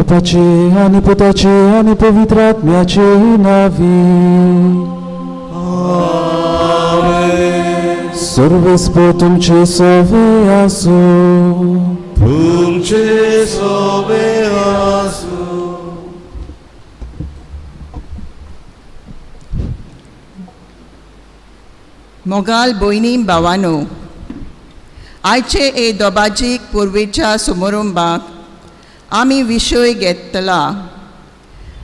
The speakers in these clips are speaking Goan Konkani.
बापाचे आनी पुताचे आनी पवित्र आत्म्याचे नावी. सर्वेस्पो तुमचे सोवे आसूं. तुमचे सोवे आसूं. मोगाल भयणी भावानो, आयचे ए दोबाजीक पुर्वेच्या समारंभाक आमी विशय घेतला.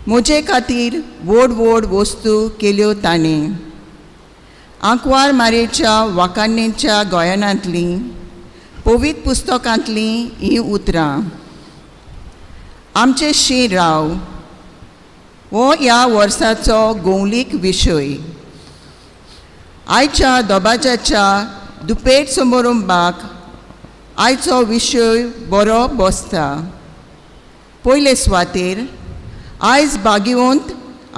म्हजे खातीर व्हड व्हड वस्तू केल्यो ताणें. आंकवार मारेच्या वाखाणेच्या गोयनांतलीं पवित्र पुस्तकांतलीं हीं उतरां. आमचे शी राव हो ह्या वर्साचो गोंवलीक विशय. आयच्या दोबाजाच्या दुपेट समारंभाक आयचो विशय बरो बसता. पयले सुवातेर आयज भाग्यवंत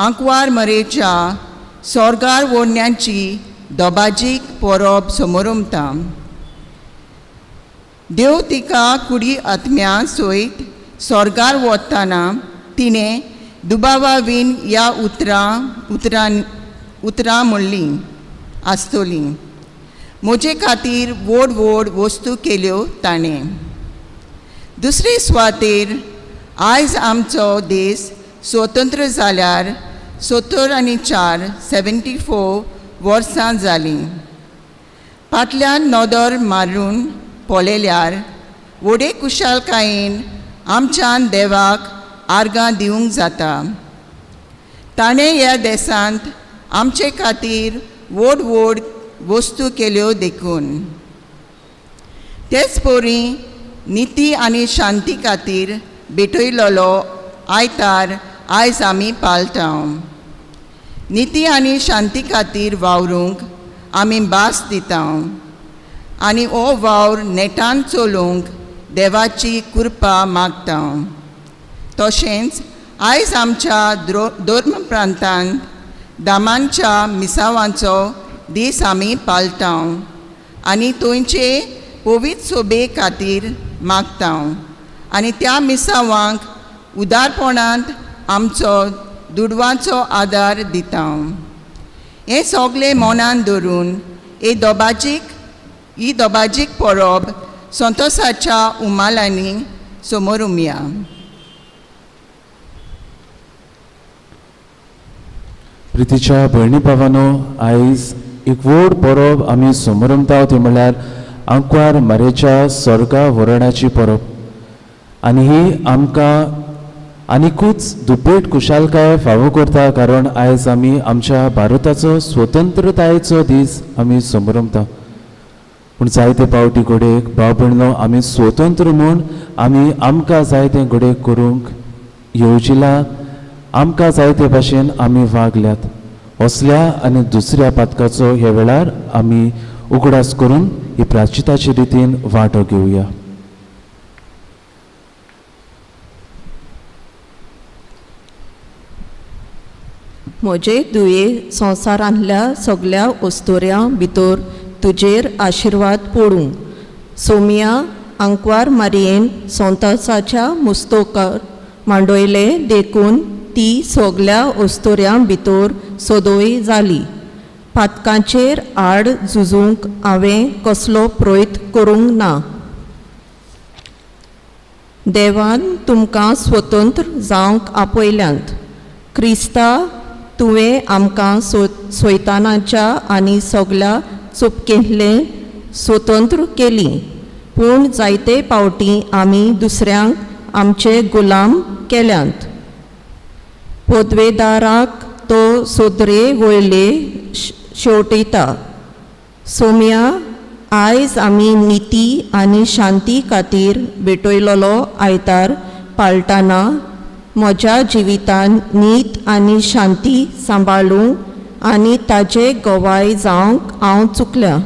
आंकवार मरेच्या सोर्गार व्हडण्यांची दोबाजीक परब समारंभता. देव तिका कुडी आत्म्या सयत सोर्गार वतना तिणें दुबावा वीन ह्या उतरां उतरां उतरां म्हणलीं आसतलीं. म्हजे खातीर व्हड व्हड वस्तू केल्यो ताणें. दुसरे सुवातेर आयज आमचो देश स्वतंत्र जाल्यार 74 74 वर्सां जालीं. फाटल्यान नदर मारून पळयल्यार व्हडे कुशालकायेन आमच्यान देवाक आर्गां दिवंक जाता. ताणें ह्या देशांत आमचे खातीर व्हड व्हड वस्तू केल्यो देखून. तेच परी निती आनी शांती खातीर भेटयलेलो आयतार आयज आमी पाळटा. निती आनी शांती खातीर वावरूंक आमी भास दिता आनी हो वावर नेटान चलोवंक देवाची कृपा मागता. तशेंच आयज आमच्या धर्म प्रांतांत दामांच्या मिसावांचो दीस आमी पाळटा आनी थंयचे पवित्र सोबे खातीर मागता आनी त्या मिसावांक उदारपणांत आमचो दुडवांचो आदार दिता. हें सगळें मनान धरून हे दोबाजीक ही दोबाजीक परब संतोसाच्या उमालांनी समोरुमया. प्रितीच्या भयणी भावानो, आयज एक व्हड परब आमी समोरमता ती म्हणल्यार आंकवार मारेच्या स्वर्गा वरणाची परब. आनी ही आमकां आनिकूच दुपेट खुशालकाय फावो करता, कारण आयज आमी आमच्या भारताचो स्वतंत्रतायेचो दीस आमी समरमता. पूण जायते पावटी घडयेक भाव भयणो आमी स्वतंत्र म्हूण आमी आमकां जाय तें घडयेक करूंक येवजिलां, आमकां जाय ते भाशेन आमी वागल्यात. असल्या आनी दुसऱ्या पातकाचो ह्या वेळार आमी उगडास करून ही प्राचिताचे रितीन वांटो घेवया. म्हजे दुये संवसारांतल्या सगल्या वस्तुऱ्यां भितर तुजेर आशिर्वाद पडूं. सोमिया आंकवार मारयेन संतोसाच्या मुस्तोकार मांडयले देखून ती सगल्या वस्तुऱ्यां भितर सदोय जाली. पातकांचेर आड झुजूंक हांवें कसलो प्रयत्न करूंक ना. देवान तुमकां स्वतंत्र जावंक आपयल्यांत. क्रिस्ता तुवें आमकां सोयतानाच्या आनी सगल्या चुपकेंतले स्वतंत्र केली, पूण जायते पावटी आमी दुसऱ्यांक आमचे गुलाम केल्यात. पदवेदाराक तो सोदरे वयले शेवटयता. सोम्या, आयज आमी निती आनी शांती खातीर भेटयलेलो आयतार पाळटाना म्हज्या जिवितान नीत आनी शांती सांबाळूंक आनी ताजे गवाय जावंक हांव चुकल्या.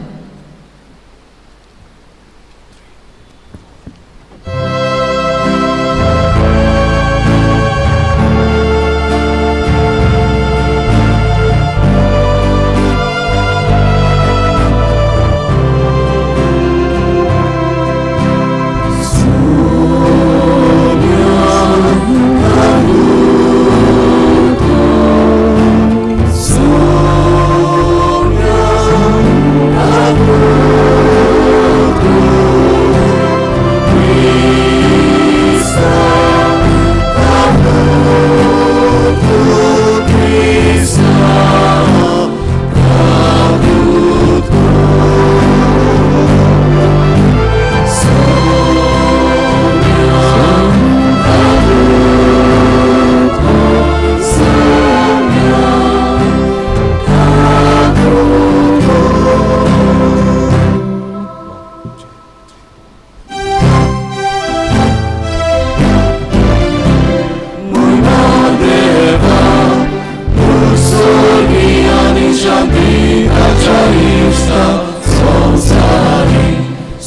शांती ताच्या इश्टा संवसारी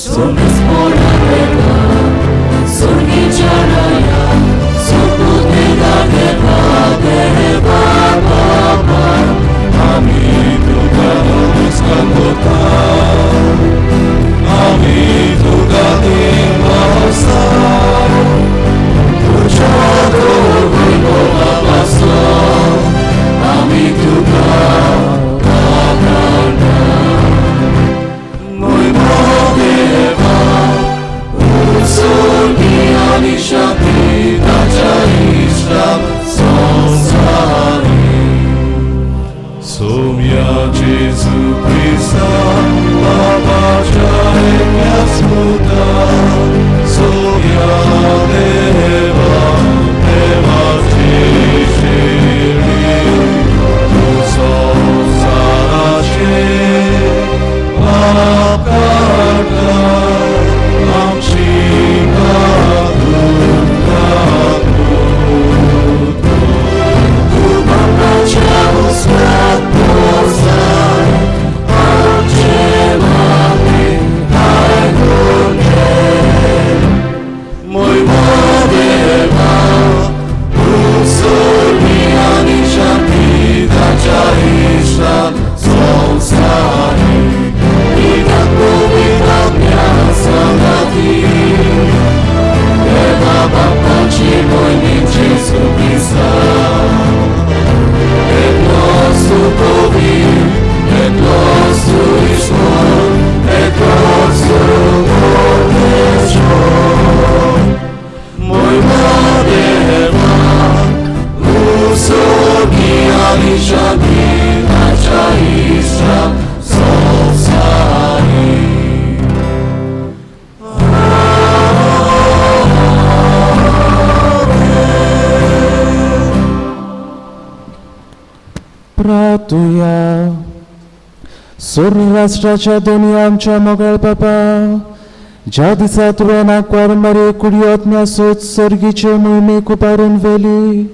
सोमेस्पोणा देवा सुर्गीच्या राया सुपुतेदा देवा देवा बाबा आमी तुका नमस्कार करता आमी तुका देवासा तुज्या वैभवा पासो आमी तुका वाखाणता मोयमो देवा उत्सर्गी आनी शांती ताच्या इश्टा संवसारी सोम्या जेजू क्रिस्ता बाबाच्या एकल्याच पुता सोम्या देवा देवाची शिरी तूं संवसाराचे पाप काडटा आमची तूं बापाच्या उस्वात पोसाय आमचे मागणें आयकून घे मोयमो देवा उत्सर्गी आनी शांती ताच्या इश्टा संवसारी पिता पवित्र आत्म्या सांगाती देवा बापाची मोहिनी जेजू क्रिस्ता एकलोच तूं पवित्र एकलोच तूं ईश्वर एकलोच तूं परमेश्वर मोयमो देवा उत्सर्गी आनी शांती ताच्या इश्टा संवसारी. प्रार्थुया. सोर राष्ट्राच्या दोनी आमच्या मोगाळ बाबा, ज्या दिसा तुवें आंकवार मारे कुडयोत्म्या सोद सर्गीचे मोहिमेक उबारून व्हेली,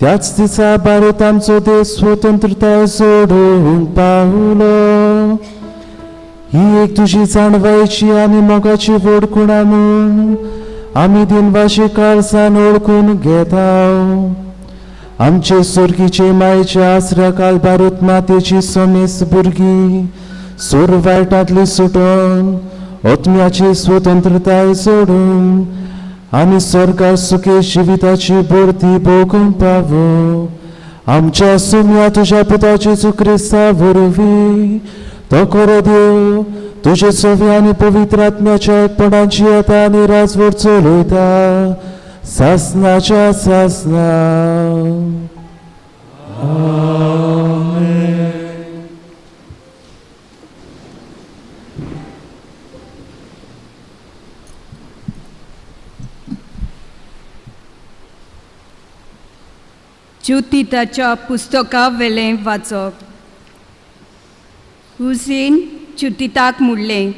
त्याच दिसा भारत आमचो देश स्वतंत्रताय सोडूंक पावलो. ही एक तुजी जाणवायची आनी मोगाची व्हड खुणा म्हूण आमी दिनवाशी काळसान ओळखून घेता. आमचे सोर्गीचे मायेच्या आसऱ्या काल भारत मातेची समेस भुरगीं सोर वायटांतली सुटोन आत्म्याची स्वतंत्रताय सोडून आनी स्वर्गार सुखे जिविताची भरती भोगूंक पावो. आमच्या सुम्या तुज्या पुता जेजू क्रिस्ता वरवीं तो खरो देव तुजे सवी आनी पवित्र आत्म्याच्या एकपणाची येता आनी राजवट चलयता सासनाच्या सासना. ज्युतिताच्या पुस्तका वेलें वाचप. हुसेन ज्युतिताक म्हणलें,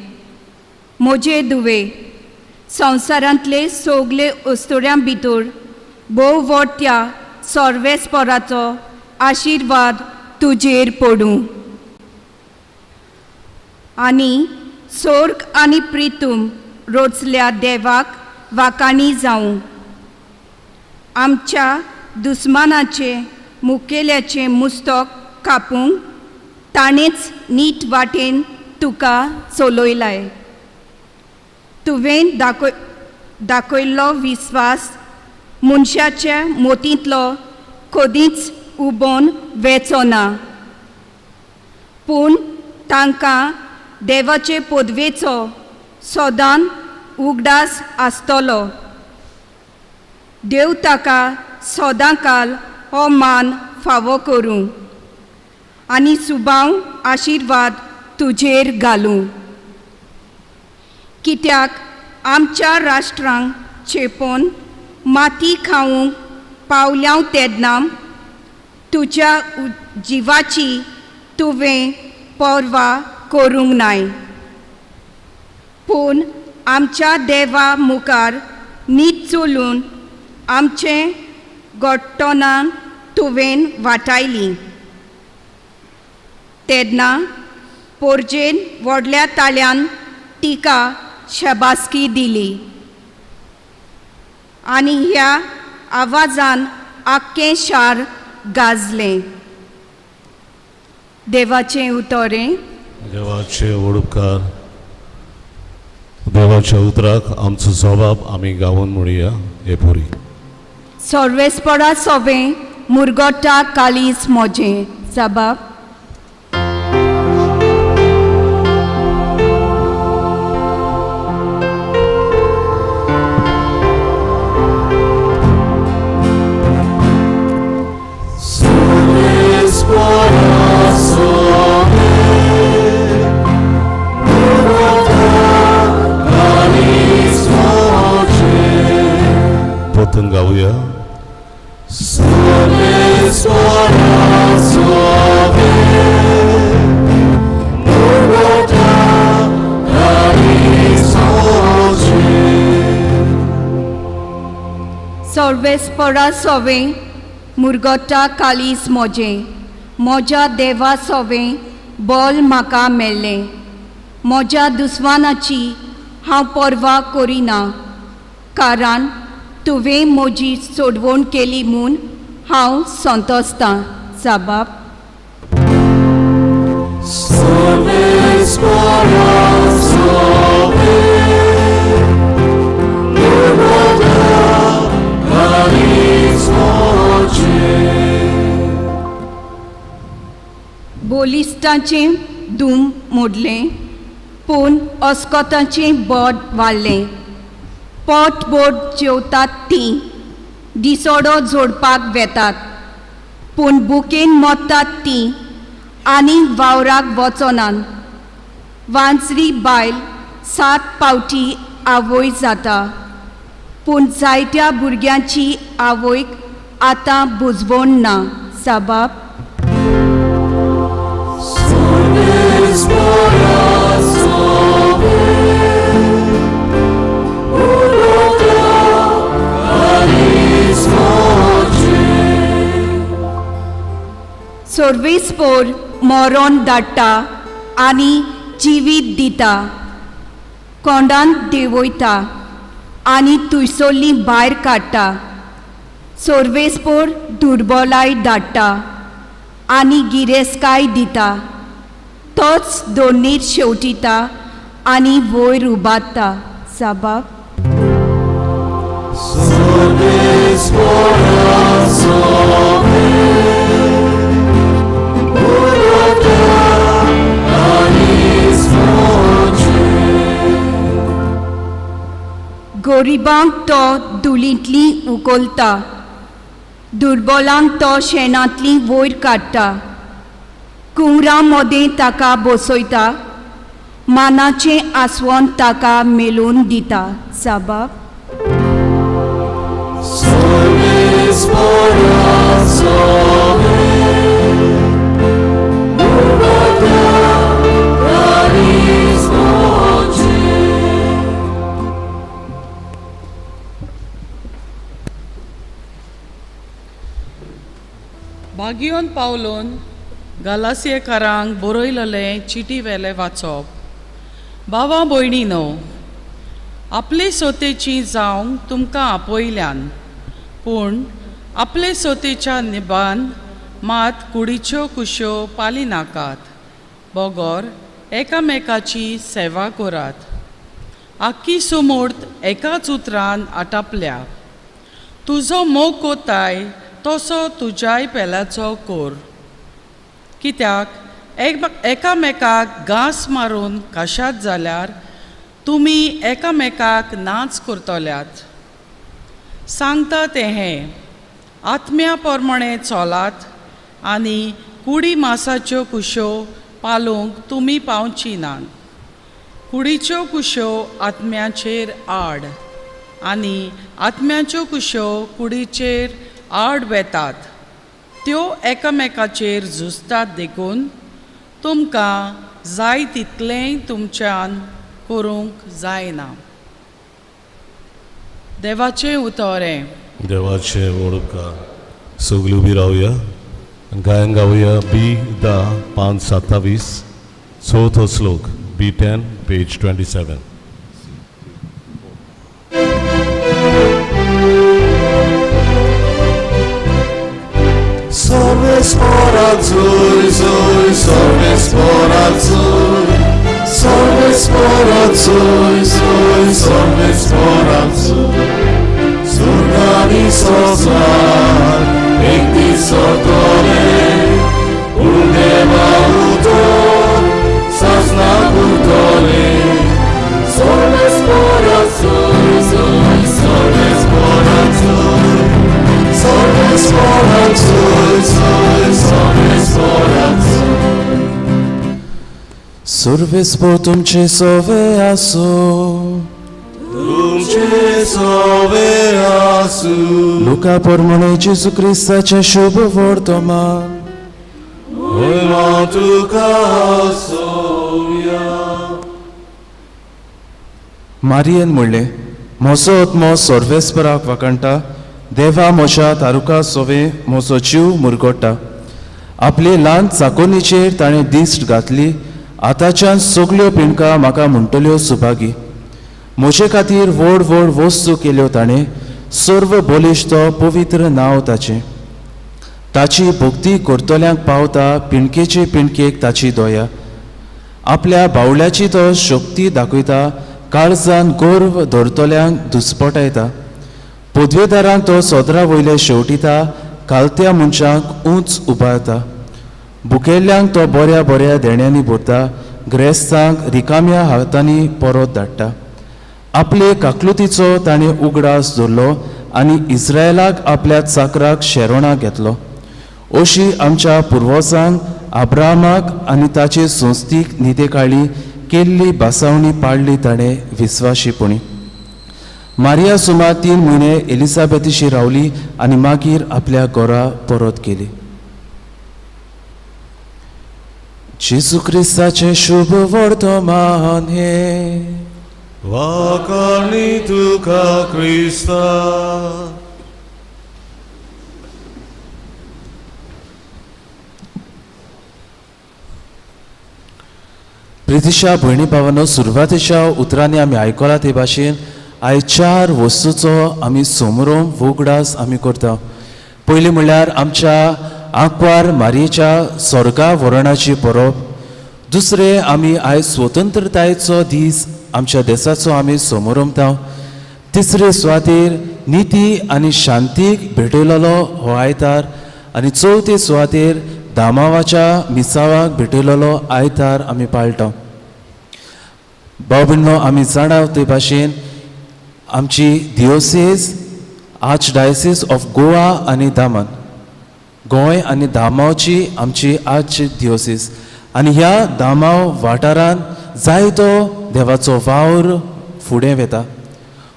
म्हजे दुवे, संवसारांतले सगळे अस्तुऱ्यां भितर भोव व्हड त्या सर्वेस्पराचो आशिर्वाद तुजेर पडूं आनी सोर्ग आनी प्रितूम रोचल्या देवाक वाकाणी जावं. आमच्या दुस्मानाचे मुखेल्याचें मुस्तक कापूंक ताणेंच नीट वाटेन तुका चलयलाय. तुवें दाखयल्लो विस्वास मनशाच्या मोतींतलो कदींच उबोन वेचो ना, पूण तांकां देवाचे पदवेचो सदान उगडास आसतलो. देव ताका सदांकाल हो मान फावो करूं आनी सुबाव आशिर्वाद तुजेर घालूं. कित्याक आमच्या राष्ट्रांक चेपोन माती खावंक पावल्या तेन्ना तुज्या जिवाची तुवें पर्वा करूंक नाय, पूण आमच्या देवा मुखार नीत चलून आमचें गोडटणां तुवें वाटायलीं. तेन्ना पोरजेन व्हडल्या ताळ्यान तिका शाबासकी दिली आनी ह्या आवाजान आख्खें शार गाजलें. देवाचें उतरें. देवाचे उपकार. देवाच्या उतराक आमचो जबाब आमी गावोन म्हणया हे पुरी. सर्वेस्परा सोवें मुरगोटा कालीज मोजें. जबाब. परतून गावया. सर्वेस्परा सोवें मुरगोटा कालीज मोजें. म्हज्या देवा सोवें बोल म्हाका मेळ्ळें. म्हज्या दुस्वानाची हांव पर्वा करिना, कारण तुवें म्हजी सोडवण केली म्हूण हांव संतोसतां. साबाब. बोलिस्टाचें दूम मोडलें, पूण अस्कोताचें बोट वाडलें. पोट बोट जेवतात तीं दिसोडो जोडपाक वेतात, पूण बुकेन मोडटात तीं आनी वावराक वचनात. वांचरी बायल 7 पावटी आवय जाता, पूण जायत्या भुरग्यांची आवयक आतां बुजवण ना. साबाब. सर्वीस पोर मरोन धाडटा आनी जिवीत दिता, कोंडांत देंवयता आनी थंयसरली भायर काडटा. सर्वेस्पोर दुर्बलाय धाडटा आनी गिरेस्काय दिता. तोच दोनीर शेवटिता आनी वयर उबारता. साबाब. गरिबांक तो धुळींतली उखलता, दुर्बलांक तो शेणांतली वयर काडटा. कुंवरां मदें ताका बसयता, मानाचें आसवण ताका मेळोवन दिता. साबाब. बागियोन पावलोन गालासियेकारांक बरयलेलें चिटी वेलें वाचप. बाबा भयणी न्हू, आपले सोतेची जावंक तुमकां आपयल्यान, पूण आपले सोतेच्या निबान मात कुडीच्यो कुश्यो पाली नाकात, बगर एकामेकाची सेवा करात. आख्खी सुमूर्त एकाच उतरान आटापल्या. तुजो मोग कोताय तसो तुज्याय पेल्याचो कोर. कित्याक एकामेकाक घांस मारून काशात जाल्यार तुमी एकामेकाक नाच करतल्यात. सांगता तें हें, आत्म्या प्रमाणे चलात आनी कुडी मासाच्यो कुश्यो पालोवंक तुमी पावची नात. कुडीच्यो कुश्यो आत्म्याचेर आड आनी आत्म्याच्यो कुश्यो कुडीचेर आड वेतात. त्यो एकामेकाचेर झुजतात, देखून तुमकां जाय तितलेंय तुमच्यान करूंक जायना. देवाचें उतरें. देवाचें उपकार. सगळीं उबी रावया गायन गावया बी 10 पान 27 चवथो श्लोक B10 page 27. Sarvesporațui, zui, sarvesporațui, sarvesporațui, zui, sarvesporațui, surgani sozar, ektisotole, undeva utor, saznagurtole, sarvesporațui, zui, sarvesporațui, sarvesporațui, zui, sarvesporațui. Survespo तुमचे सोवे आसो, तुमचे सोवे आसू. लुका प्रमाणे जेजू क्रिस्ताचें शुभ वर्तमान. महिमा तुका सोव्या. मारियन म्हणलें, म्हजो आत्मो सर्वेस्पराक वाखाणटा, देवा म्हज्या तारुका सोवे म्हजो जीव मुरगोट्टा. आपले ल्हान चाकोनीचेर ताणें दिश्ट घातली, आतांच्यान सगल्यो पिंडकां म्हाका म्हणटल्यो सुभागी. म्हजे खातीर व्हड व्हड वस्तू केल्यो ताणें, सर्व बलिश्ट पवित्र नांव ताचें. ताची भक्ती करतल्यांक पावता पिंडकेचे पिंडकेक ताची दया. आपल्या बावल्याची तो शक्ती दाखयता, काळजान गर्व धरतल्यांक दुस्पटायता. पदवेदारांक तो सदरा वयले शेवटिता, कालत्या मनशांक उंच उबारता. भुकेल्ल्यांक तो बऱ्या बऱ्या देण्यांनी भरता, ग्रेस्तांक रिकाम्या हातांनी परत धाडटा. आपले काकलुतीचो ताणें उगडास दवरलो आनी इस्रायलाक आपल्या चाकराक शेरोणाक घेतलो. अशी आमच्या पुर्वजांक आब्रामाक आनी ताचे संस्थीक नितेकाळी केल्ली भासावणी पाडली ताणें विस्वाशीपणी. मारिया सुमार 3 म्हयने एलिसाबेतीशी रावली आनी मागीर आपल्या घरा परत गेली. जेजू क्रिस्ताचें शुभ वर्तमान हें. वाखाणी तुका क्रिस्ता. प्रितीच्या भयणी भावांनो, सुरवातेच्या उतरांनी आमी आयकलां ते भाशेन आयज 4 वस्तूचो आमी समरोम वोगडास आमी करता. पयलीं म्हणल्यार आमच्या आंकवार मारयेच्या स्वर्गा वरणाची परब. दुसरें, आमी आयज स्वतंत्रतायेचो दीस आमच्या देसाचो आमी समरमता. तिसरे सुवातेर निती आनी शांतीक भेटयलेलो हो आयतार. आनी चवथे सुवातेर दामावाच्या मिसावाक भेटयलेलो आयतार आमी पाळटा. भाव भयणींनो, आमी जाणा ते भाशेन आमची दियोसेज आर्चडायसीस ऑफ गोवा आनी दामन, गोंय आनी दामावची आमची आर्च दियोसीस. आनी ह्या दामाव वाठारांत जायतो देवाचो वावर फुडें वेता.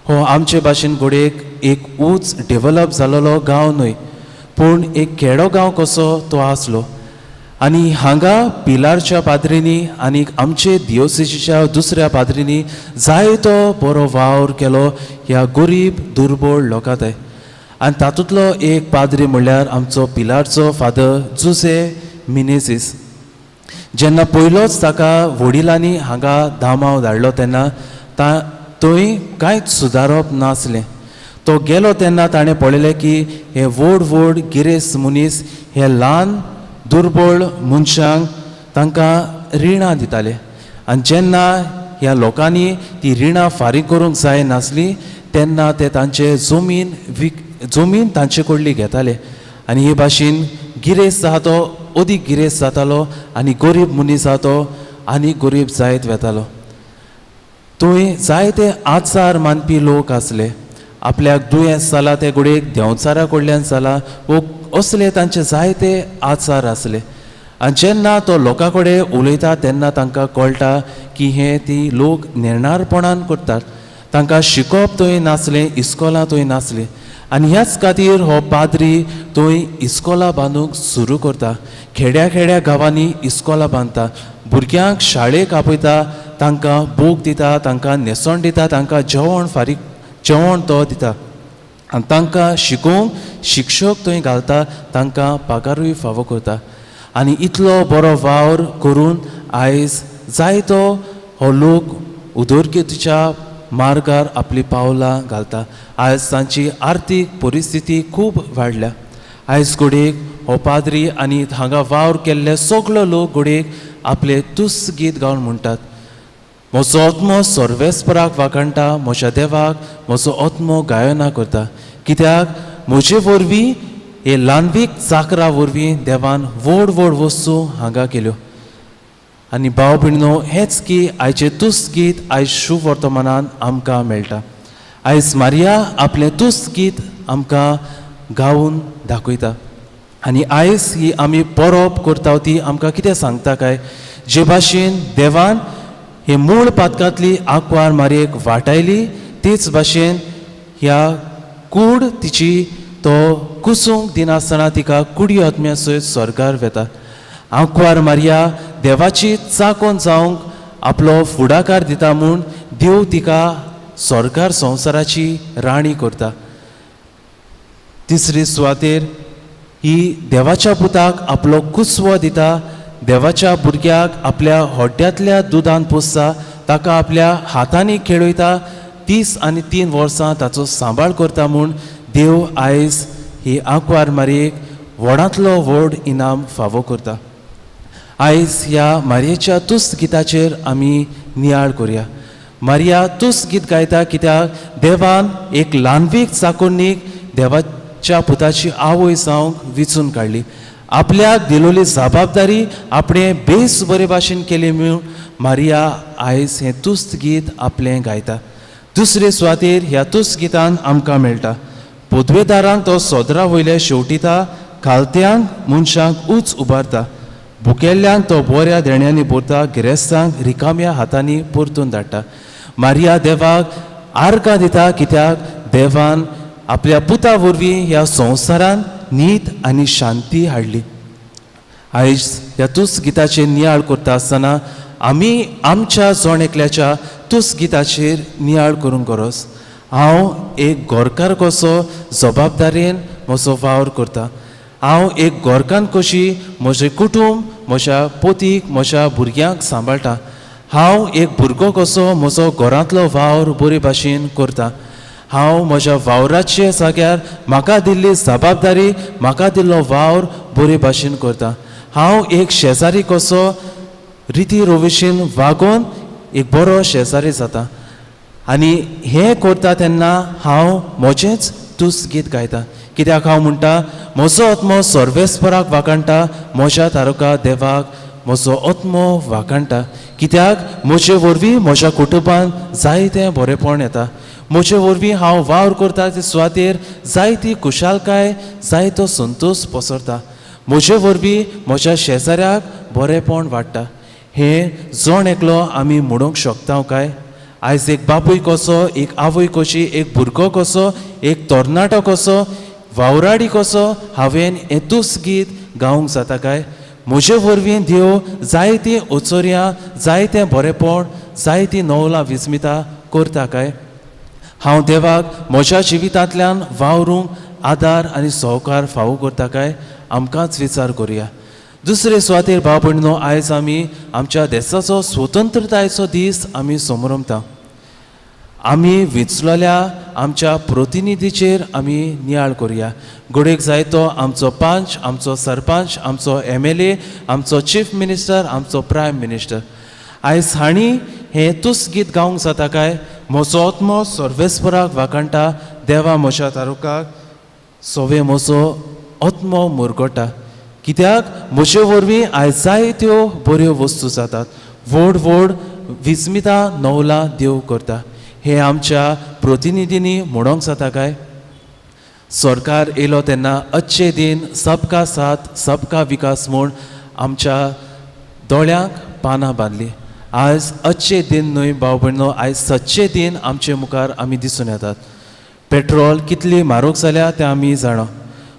हो आमचे भाशेन घडयेक एक उंच डेवलप जालोलो गांव न्हय, पूण एक खेडो गांव कसो तो आसलो. आनी हांगा पिलारच्या पाद्रींनी आनी आमचे दियोसेजीच्या दुसऱ्या पाद्रींनी जायतो बरो वावर केलो ह्या गरीब दुर्बळ लोकां ते. आनी तातूंतलो एक पाद्री म्हणल्यार आमचो पिलारचो फादर जुसे मिनेसीस. जेन्ना पयलोच ताका वडिलांनी हांगा दामाव धाडलो तेन्ना थंय कांयच सुदारप नासलें. तो गेलो तेन्ना ताणें पळयलें की हे व्हड व्हड गिरेस्त मनीस हे ल्हान दुर्बळ मनशांक तांकां रिणां दिताले. आनी जेन्ना ह्या लोकांनी ती रिणां फारीक करूंक जाय नासली तेन्ना ते तांचे जमीन तांचे कडली घेताले. आनी हे भाशेन गिरेस्त आहा तो अदीक गिरेस्त जातालो आनी गरीब मनीस आहा तो आनी गरीब जायत वेतालो. थंय जायते आचार मानपी लोक आसले. आपल्याक दुयेंस जाला ते घडयेक देंवचारा कडल्यान जाला वो असले तांचे जायते आचार आसले. आनी जेन्ना तो लोकां कडेन उलयता तेन्ना तांकां कळटा की हे ती लोक नेणारपणान करतात. तांकां शिकोवप थंय नासलें, इस्कोलां थंय नासलीं. आनी ह्याच खातीर हो पाद्री थंय इस्कोलां बांदूंक सुरू करता. खेड्या खेड्या गांवांनी इस्कोलां बांदता, भुरग्यांक शाळेक आपयता, तांकां बूक दिता, तांकां न्हेसण दिता, तांकां जेवण फारीक जेवण तो दिता. आनी तांकां शिकोवंक शिक्षक थंय घालता, तांकां पगारूय फावो करता. आनी इतलो बरो वावर करून आयज जायतो हो लोक उदरगतीच्या मार्गार आपली पावलां घालता. आयज तांची आर्थीक परिस्थिती खूब वाडल्या. आयज घडयेक हो पाद्री आनी हांगा वावर केल्ले सगलो लोक घडयेक आपले तुस्त गीत गावन म्हणटात, म्हजो आत्मो सर्वेस्पराक वाखाणटा, म्हज्या देवाक म्हजो आत्मो गायना करता, कित्याक म्हजे वरवीं हे ल्हानवीक चाकरा वरवीं देवान व्हड व्हड वस्तू हांगा केल्यो. आनी भाव भयणीनो, हेंच की आयचें तुस्त गीत आयज शुभ वर्तमानान आमकां मेळटा. आयज मारिया आपलें तुस्त गीत आमकां गावन दाखयता. आनी आयज ही आमी परब करता ती आमकां कितें सांगता काय, जे भाशेन देवान हे मूळ पातकांतली आंकवार मारयेक वाटायली, तेच भाशेन ह्या कूड तिची तो कुसूंक दिनासतना तिका कुडी आत्म्या सयत स्वर्गार वेता. आंकवार मारिया देवाची चाकोन जावंक आपलो फुडाकार दिता म्हूण देव तिका स्वर्गार संवसाराची राणी करता. तिसरी सुवातेर ही देवाच्या पुताक आपलो कुसवो दिता, देवाच्या भुरग्याक आपल्या होड्ड्यांतल्या दुदान पोसता, ताका आपल्या हातांनी खेळयता, 33 वर्सां ताचो सांबाळ करता म्हूण देव आयज ही आंकवार मारयेक व्हडांतलो व्हड इनाम फावो करता. आयज ह्या मारयेच्या तुस्त गिताचेर आमी नियाळ करुया. मारिया तुस्त गीत गायता कित्याक देवान एक ल्हानवीक चाकोन्नीक देवाच्या पुताची आवय जावंक विचून काडली. आपल्याक दिलोली जबाबदारी आपणें बेस बरे भाशेन केली म्हूण मारिया आयज हें तुस्त गीत आपलें गायता. दुसरे सुवातेर ह्या तुस्त गितान आमकां मेळटा, पदवेदारांक तो सोदरा वयले शेवटिता, खालत्यांक मनशांक उंच उबारता, भुकेल्ल्यांक तो बऱ्या देण्यांनी भरता, गिरेस्तांक रिकाम्या हातांनी परतून धाडटा. मारिया देवाक आर्गां दिता कित्याक देवान आपल्या पुता वरवीं ह्या संवसारान नीत आनी शांती हाडली. आयज ह्या तुस्त गिताचेर नियाळ करता आसतना आमी आमच्या जण एकल्याच्या तुस्त गिताचेर नियाळ करूंक गरज. हांव एक गोरकार कसो जबाबदारेन म्हजो वावर करता, हांव एक गोरकान कशी म्हजें कुटूंब, म्हज्या पोतीक, म्हज्या भुरग्यांक सांबाळटा, हांव एक भुरगो कसो म्हजो घरांतलो वावर बरे भाशेन करता, हांव म्हज्या वावराचे जाग्यार म्हाका दिल्ली जबाबदारी, म्हाका दिल्लो वावर बरे भाशेन करता, हांव एक शेजारी कसो रिती रोविशीन वागोवन एक बरो शेजारी जाता. आनी हें करता तेन्ना हांव म्हजेंच तुस्त गीत गायता, कित्याक हांव म्हणटा, म्हजो आत्मो सर्वेस्पराक वाखाणटा, म्हज्या तारुका देवाक म्हजो आत्मो वाखाणटा, कित्याक म्हजे वरवीं म्हज्या कुटुंबान जायतें बरेपण येता, म्हजे वरवीं हांव वावर करता ते सुवातेर जायती खुशालकाय, जायतो संतोश पसरता, म्हजे वरवीं म्हज्या शेजाऱ्याक बरेपण वाडटा. हें जण एकलो आमी म्हणूंक शकता काय? आयज एक बापूय कसो, एक आवय कशी, एक भुरगो कसो, एक तरणाटो कसो, वावराडी कसो हांवें हें तुस्त गीत गावंक जाता काय? म्हजे वरवीं देव जायतीं ओचोरयां, जायतें बरेपण, जायतीं नवलां विस्मिता करता काय? हांव देवाक म्हज्या जिवितांतल्यान वावरूंक आदार आनी सहकार फावो करता काय? आमकांच विचार करुया. दुसरे सुवातेर भाव भयणीनो, आयज आमी आमच्या देशाचो स्वतंत्रतायेचो दीस आमी समरमता. आमी विचलेल्या आमच्या प्रतिनिधीचेर आमी नियाळ करुया. घडयेक जाय तो आमचो पंच, आमचो सरपंच, आमचो MLA, आमचो चीफ मिनिस्टर, आमचो प्रायम मिनिस्टर. आयज हांणी हें तुस्त गीत गावंक जाता काय? म्हजो आत्मो सर्वेस्पराक वाखाणटा, देवा म्हज्या तारुकाक सोवे म्हजो आत्मो मुरगोटा, कित्याक म्हजे वरवीं आयज जायत्यो बऱ्यो वस्तू जातात, व्हड व्हड विस्मिता नवलां देव करता. हें आमच्या प्रतिनिधींनी म्हणोंक जाता काय? सरकार येयलो तेन्ना अच्छे दिन, सबका साथ सबका विकास म्हूण आमच्या दोळ्यांक पानां बांदली. आज अच्छे दिन न्हय भाव भयणो, आयज सच्चे दिन आमचे मुखार आमी दिसून येतात. पेट्रोल कितली म्हारग जाल्या तें आमी जाणा.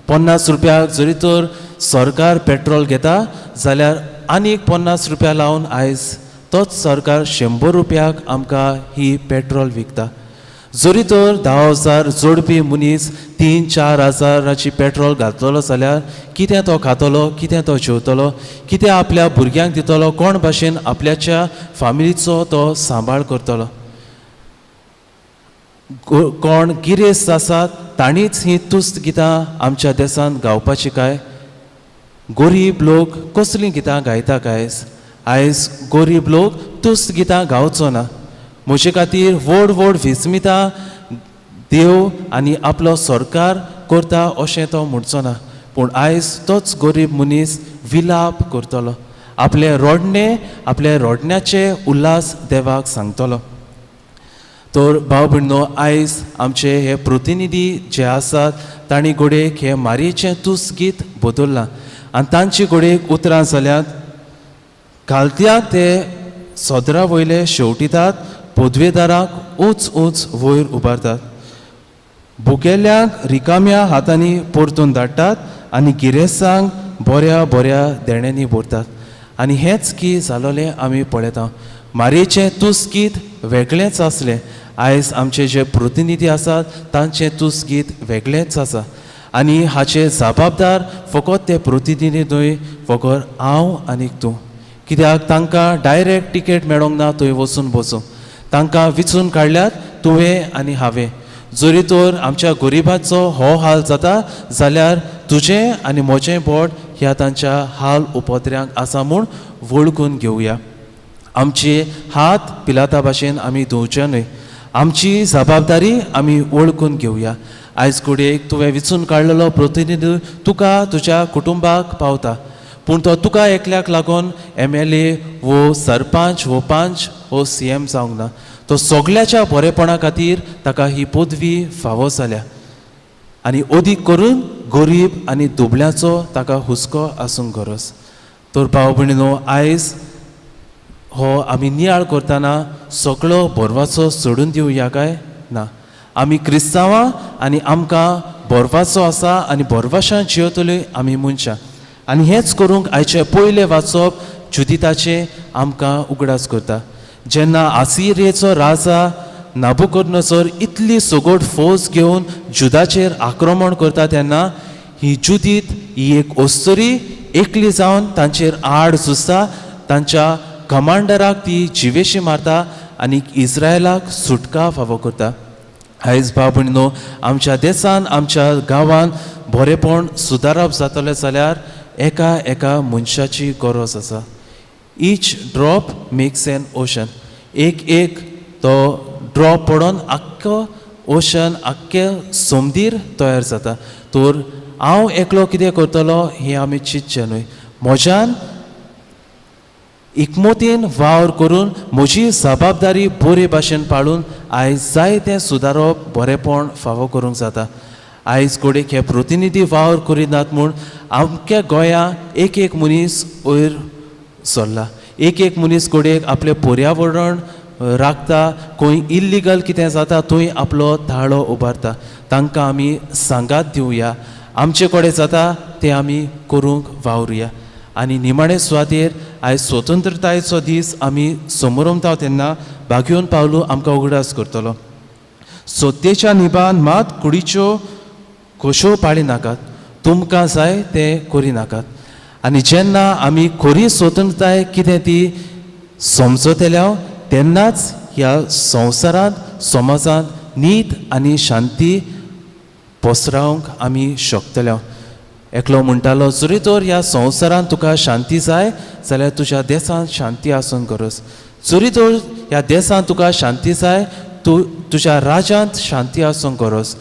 50 रुपयाक जरी तर सरकार पेट्रोल घेता जाल्यार आनीक 50 रुपया लावन आयज तोच सरकार 100 रुपयाक आमकां ही पेट्रोल विकता. जरी तर 10,000 जोडपी मनीस 3-4 हजाराची पेट्रोल घातलेलो जाल्यार कितें तो खातलो, कितें तो जेवतलो, कितें आपल्या भुरग्यांक दितलो, कोण भाशेन आपल्याच्या फामिलीचो तो सांबाळ करतलो. कोण गिरेस्त आसात तांणीच ही तुस्त गितां आमच्या देशांत गावपाची काय? गरीब लोक कसलीं गितां गायता काय? आयज गरीब लोक तुस्त गितां गावचो ना. म्हजे खातीर व्हड व्हड विस्मितां देव आनी आपलो सरकार करता अशें तो म्हणचो ना, पूण आयज तोच गरीब मनीस विलाप करतलो, आपलें रडणें, आपले रडण्याचे उल्हास देवाक सांगतलो. तर भाव भयणो, आयज आमचे हे प्रतिनिधी जे आसात तांणी घडयेक हें मारयेचें तुस्त गीत बदल्लां आनी तांची घडयेक उतरां जाल्यात घालत्याक ते सदरा वयले शेवटितात, पदवेदाराक ऊंच ऊंच वयर उबारतात, भुकेल्यांक रिकाम्या हातांनी परतून धाडटात आनी गिरेस्तांक बऱ्या बऱ्या देण्यांनी भरतात. आनी हेंच की जालोलें आमी पळयता. मारयेचें तुस्त गीत वेगळेंच आसलें, आयज आमचे जे प्रतिनिधी आसात तांचें तुस्त गीत वेगळेंच आसा आनी हाचे जबाबदार फकत ते प्रतिनिधी न्हय, फकत हांव आनीक तूं. कित्याक तांकां डायरेक्ट टिकेट मेळोंक ना थंय वचून बसूंक, तांकां विचून काडल्यात तुवें आनी हांवें. जरी तर आमच्या गरिबाचो हो हाल जाता जाल्यार तुजें आनी म्हजें बोट ह्या तांच्या हाल उपद्र्यांक आसा म्हूण वळखून घेवया. आमचे हात पिलाता भाशेन आमी धुवचे न्हय, आमची जबाबदारी आमी वळखून घेवया. आयज घडयेक तुवें विचून काडलेलो प्रतिनिधी तुका तुज्या कुटुंबाक पावता, पूण तो तुका एकल्याक लागून MLA वो सरपंच वो पंच वो CM जावंक ना. तो सगळ्याच्या बरेपणा खातीर ताका ही पदवी फावो जाल्या आनी अदीक करून गरीब आनी दुबळ्याचो ताका हुस्को आसूंक गरज. तर भाव भयणीनो, आयज हो आमी नियाळ करतना सगळो बरवाचो सोडून दिवया काय ना? आमी क्रिस्तांवां आनी आमकां बरवाचो आसा आनी बरवाशान जियेतली आमी मनशां. आनी हेंच करूंक आयचें पयलें वाचप जुदिताचें आमकां उगडास करता. जेन्ना आसिरियेचो राजा नाबुकोदनोसर इतली सगट फौज घेवन जुदाचेर आक्रमण करता तेन्ना ही जुदीत ही एक अस्तुरी एकली जावन तांचेर आड झुजता, तांच्या कमांडराक ती जिवेशी मारता आनी इस्रायलाक सुटका फावो करता. आयज भाव भयणीनो, आमच्या देसान आमच्या गांवान बरेपण सुदारप जातलें जाल्यार एका एका मनशाची गरज आसा. Each drop makes an ocean. एक एक तो ड्रॉप पडोन आख्खो ओशन, आख्खें सोमदीर तयार जाता. तर हांव एकलो कितें करतलो हें आमी चिंतचें न्हय. म्हज्यान एकमतीन वावर करून म्हजी जबाबदारी बरे भाशेन पाळून आयज जाय तें सुदारप बरेपण फावो करूंक जाता. आयज घडयेक हे प्रतिनिधी वावर करिनात म्हूण आमच्या गोंया एक एक मनीस वयर सरला, एक एक मनीस घडयेक आपलें पर्यावरण राखता, खंय इल्लिगल कितें जाता थंय आपलो ताळो उबारता. तांकां आमी सांगात दिवया, आमचे कडेन जाता तें आमी करूंक वावरुया. आनी निमाणे सुवातेर आयज स्वतंत्रतायेचो दीस आमी समोरमता तेन्ना बागयोन पावलू आमकां उगडास करतलो. सत्तेच्या निबान मात कुडीच्यो खोश्यो पाळी नाकात, तुमकां जाय तें करी नाकात. आनी जेन्ना आमी खरी स्वतंत्रताय कितें ती समजतल्या तेन्नाच ह्या संवसारांत समाजांत नीत आनी शांती पसरावंक आमी शकतले. एकलो म्हणटालो, जरी तर ह्या संवसारांत तुका शांती जाय जाल्यार तुज्या देशांत शांती आसूंक गरज. जरी तर ह्या देशांत तुका शांती जाय, तूं तुज्या राज्यांत शांती आसूंक गरज.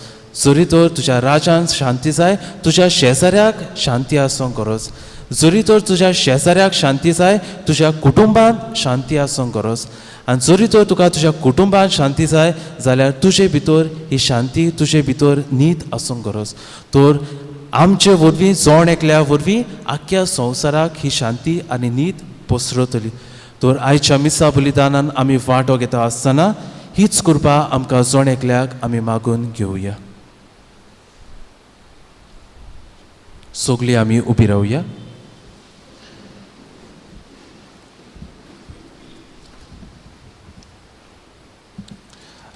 जरी तर तुज्या राज्यांत शांती जाय, तुज्या शेजाऱ्याक शांती आसूंक गरज. जरी तर तुज्या शेजाऱ्याक शांती जाय, तुज्या कुटुंबांत शांती आसूंक गरज. आनी जरी तर तुका तुज्या कुटुंबांत शांती जाय जाल्यार तुजे भितर ही शांती, तुजे भितर नीत आसूंक गरज. तर आमचे वरवीं, जण एकल्या वरवीं आख्ख्या संवसाराक ही शांती आनी नीत पसरतली. तर आयच्या मिसा बलिदानान आमी वांटो घेता आसतना हीच कृपा आमकां जण एकल्याक आमी मागून घेवया. सगळीं आमी उबी रावया.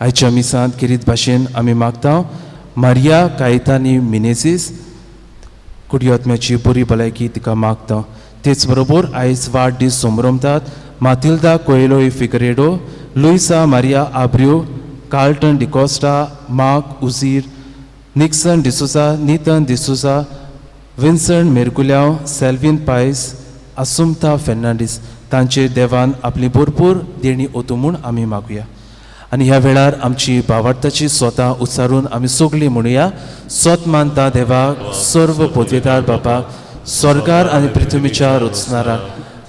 आयच्या मिसांत किरीत भाशेन आमी मागता मारिया कायतानी मिनेसीस कुडियोत्म्याची बरी भलायकी तिका मागता. तेच बरोबर आयज वाडदीस समरमतात Matilda Coelho Figueiredo, Luisa Maria Abreu, Carlton D'Costa, Mark Uzir, Nixon D'Souza, Nithan D'Souza, Vincent Mergulhao, Selvin Pais, Assumpta Fernandes तांचेर देवान आपली भरपूर देणी ओतूं म्हूण आमी मागुया. आनी ह्या वेळार आमची भावार्थाची स्वता उच्चारून आमी सगळीं म्हणुया, स्वत मानता देवाक सर्व पदवेदार बापाक, स्वर्गार आनी पृथ्वीच्या रचणाराक,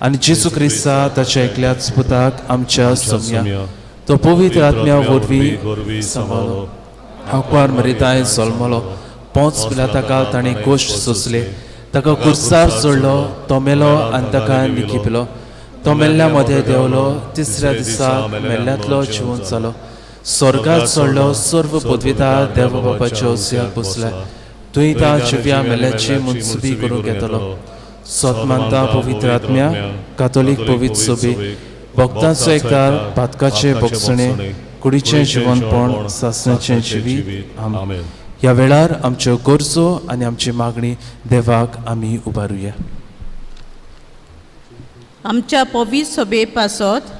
आनी जेजू क्रिस्ता ताच्या एकल्याच पुताक आमच्या सोम्या, तो पवित्र आत्म्या वरवीं सांबाळ्ळो, आंकवार मरिताय जल्मलो, पोंच पिलाता ताणें गोश्ट सोंसले, ताका कुर्सार चडलो, तो मेलो आनी ताका निखिपलो, तो मेल्ल्या मदें देंवलो, तिसऱ्या दिसा मेल्ल्यांतलो जिवन जालो, स्वर्गार चडलो, सर्व पदवेदार देव बापाच्या उजव्याक बसला, थंय ता जिव्या मेल्ल्याची मनसुबी करूंक येतलो. स्वत मानता पवित्र आत्म्या, कातोलीक पवित्र सोबी, भक्तांचो एकदार, पातकाचे भोगसणे, कुडीचें जिवनपण, सासण्याचें जिवीत. आमेन. ह्या वेळार आमच्यो गरजो आनी आमची मागणी देवाक आमी उबारुया. आमच्या पवित्र सभे पासत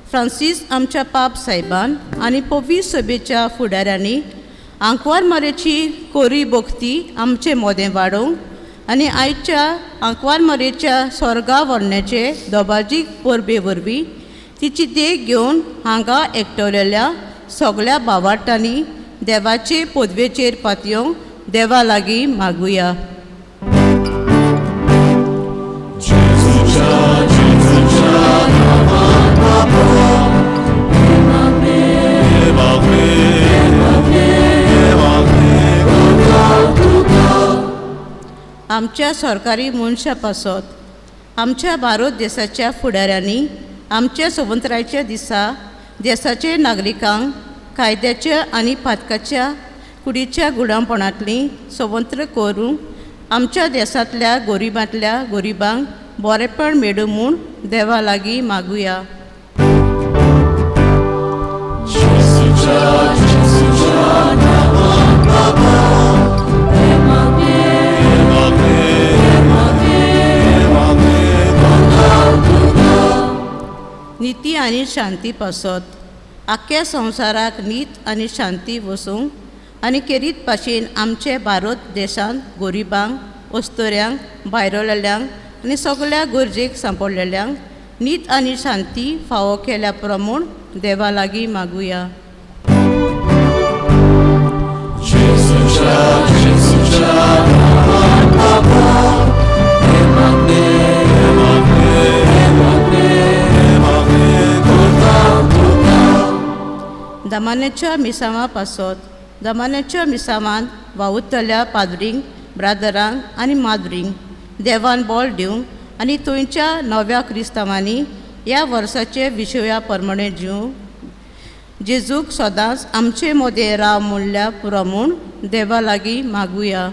फ्रांसीस आमच्या पाप साहेबान आनी पवित्र सभेच्या फुडाऱ्यांनी आंकवार मारेची कोरी भक्ती आमचे मोदें वाडोवंक आनी आयच्या आंकवार मारेच्या स्वर्गा व्हरण्याचे दोबाजीक परबे वरवीं तिची देख घेवन हांगा एकटवलेल्या सगळ्या भावार्तांनी देवाचे पदवेचेर पातयेवंक देवा लागीं मागुया. आमच्या सरकारी मनशां पासत आमच्या भारत देशाच्या फुडाऱ्यांनी आमच्या स्वतंत्रायच्या दिसा देशाचे नागरिकांक कायद्याच्या आनी पातकाच्या कुडीच्या गुलामपणांतली स्वतंत्र करूंक आमच्या देशांतल्या गरिबांतल्या गरिबांक बरेपण मेळूं म्हूण देवा लागीं मागुया. निती आनी शांती पासत आख्ख्या संवसाराक नीत आनी शांती वसूंक आनी केरीत भाशेन आमचे भारत देशांत गरिबांक, अस्तुऱ्यांक, भायरलेल्यांक आनी सगळ्या गरजेक सांपडलेल्यांक नीत आनी शांती फावो केल्या प्रमाण देवा लागीं मागुया. दमान्याच्या मिसांवा पासत दमान्याच्या मिसांवांत वावुरतल्या पाद्रींक, ब्रादरांक आनी माद्रींक देवान बळ दिवंक आनी थंयच्या नव्या क्रिस्तांवांनी ह्या वर्साचे विशया प्रमाणे जिवंक जेजूक सदांच आमचे मदें राव म्हणल्यार पुरो म्हूण देवा लागीं मागुया.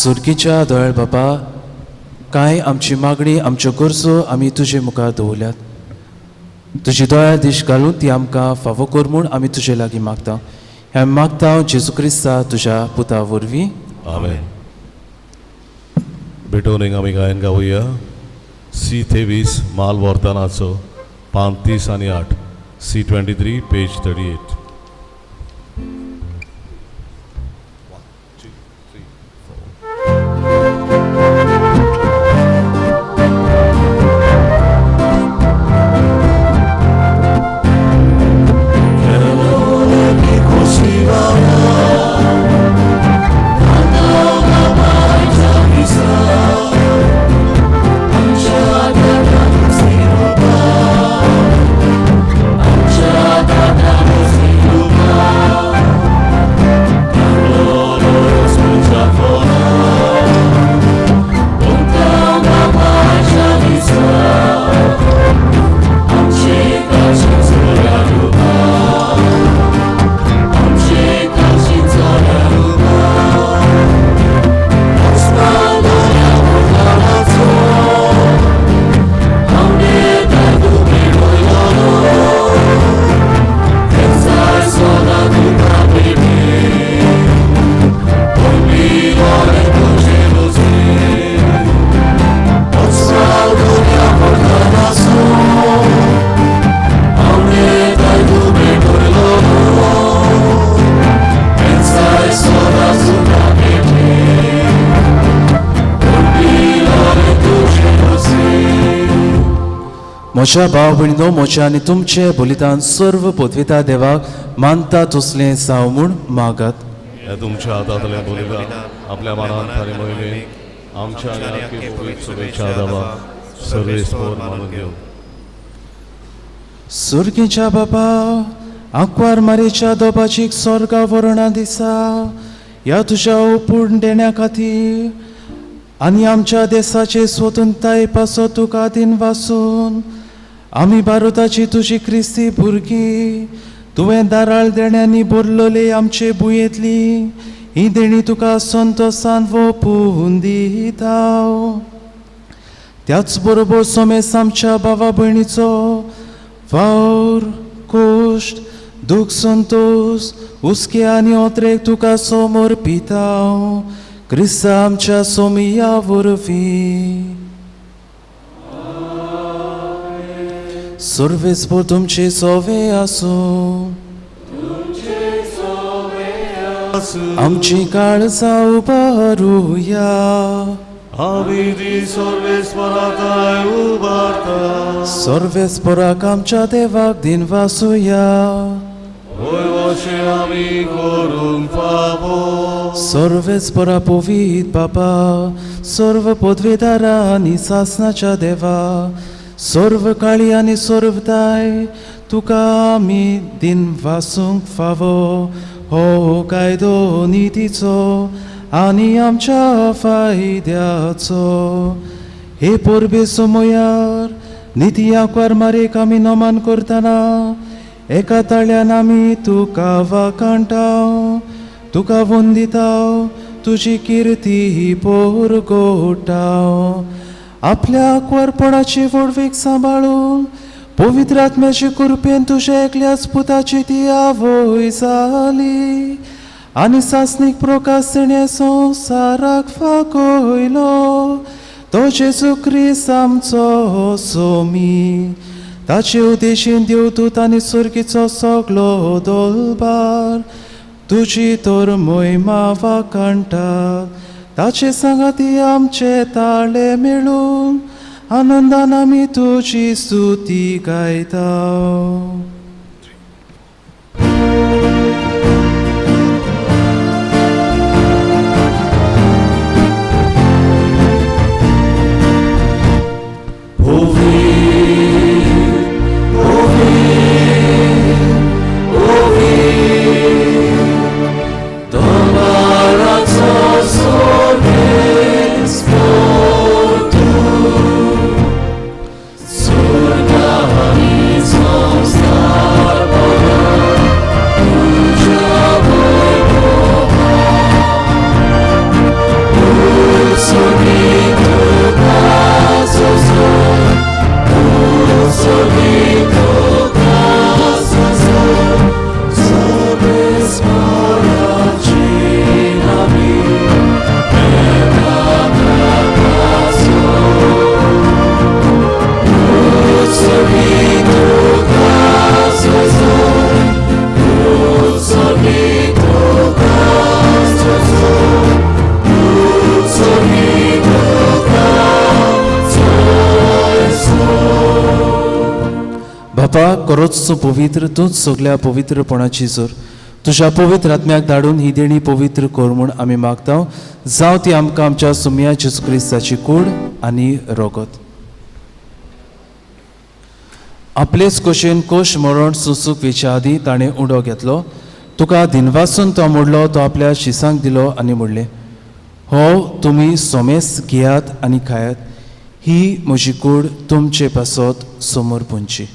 सुर्गीच्या दयाळ बाबा, कांय आमची मागणी, आमच्यो गरजो आमी तुजे मुखार दवरल्यात. तुजी दया दीश घालून ती आमकां फावो कर म्हूण आमी तुजे लागीं मागता. हें मागता जेजू क्रिस्ता तुज्या पुता वरवीं. आमेन. भेटवणेक आमी गायन गावया सी 23 माल वर्तनाचो पान 30 आनी 8, सी 23 पेज 38. I'm म्हज्या भाव भयणीनो, म्हज्या आनी तुमचे बलिदान सर्व पदविता देवाक मानता तसलें जावं म्हूण मागात. हे तुमच्या हातांतलें बलिदान आपल्या मनान आनी मोहिमेन आमच्या आनी आख्खे पवित्र सभेच्या देवाक सर्वेस्पोर मानून घेवं. सुर्गीच्या बाबा, आंकवार मारेच्या दोबाचीक स्वर्गा वरणा दिसा ह्या तुज्या ओपूर्ण देण्या खातीर आनी आमच्या देसाचे स्वतंत्रताये पासत तुका दिन वासून आमी भारताची तुजी क्रिस्ती भुरगीं तुवें दाराळ देण्यांनी भरलोले आमचे भुंयेंतली ही देणी तुका संतोसान वोपून दिता. त्याच बरोबर सोमेस आमच्या भावा भयणीचो वावर, कोश्ट, दूख, संतोष, हुस्के आनी ओत्रेक तुका समर्पिता क्रिस्ता आमच्या सोमिया वरवीं. सर्वेस्पोर तुमचे सोवे आसूं. आमची काळजां उबारुया. आमी ती सर्वेस्पराक उबारता. सर्वेस्पराक आमच्या देवाक दिनवासुया. वय वशें आमी करूंक फावो. सर्वेस्परा पवीत बाबा, सर्व पदवेदारा आनी सासनाच्या देवा, सर्व काळी आनी सर्वदाय तुका आमी दिनवासूंक फावो. हो कायदो नितीचो आनी आमच्या फायद्याचो. हे परबे समयार निती आंकवार मारेक आमी नमन करतना एका ताळ्यान आमी तुका वाखाणटा, तुका वंदिता, तुजी किर्ती पोरगोटा. आपल्या आंकवारपणाची व्हडवीक सांबाळून पवित्र आत्म्याचे कृपेन तुज्या एकल्याच पुताची ती आवय जाली आनी सासणीक प्रकाश तिणें संवसाराक फाकयलो. तो जेजू क्रिस्त आमचो सोमी. ताचे उद्देशीन देवदूत आनी सुर्गीचो सगलो दोलबार तुजी तर मोहिमा वाखाणटा. ताचे सांगाती आमचे ताळे मेळून आनंदान आमी तुजी स्तुती गायता. बापा, करोच तूं पवित्र, तूंच सगल्या पवित्रपणाची जोर. तुज्या पवित्र आत्म्याक धाडून ही देणी पवित्र कर म्हूण आमी मागता. जावं ती आमकां आमच्या सुमया जेजू क्रिस्ताची कूड आनी रगत. आपलेच कशेन कोश मरण सोसूंक वेच्या आदीं ताणें उडो घेतलो. तुका दिनवासून तो मोडलो, तो आपल्या शिसांक दिलो आनी म्हणलें, हो तुमी सोमेस घेयात आनी खायात, ही म्हजी कूड तुमचे पासत समोर पुंची.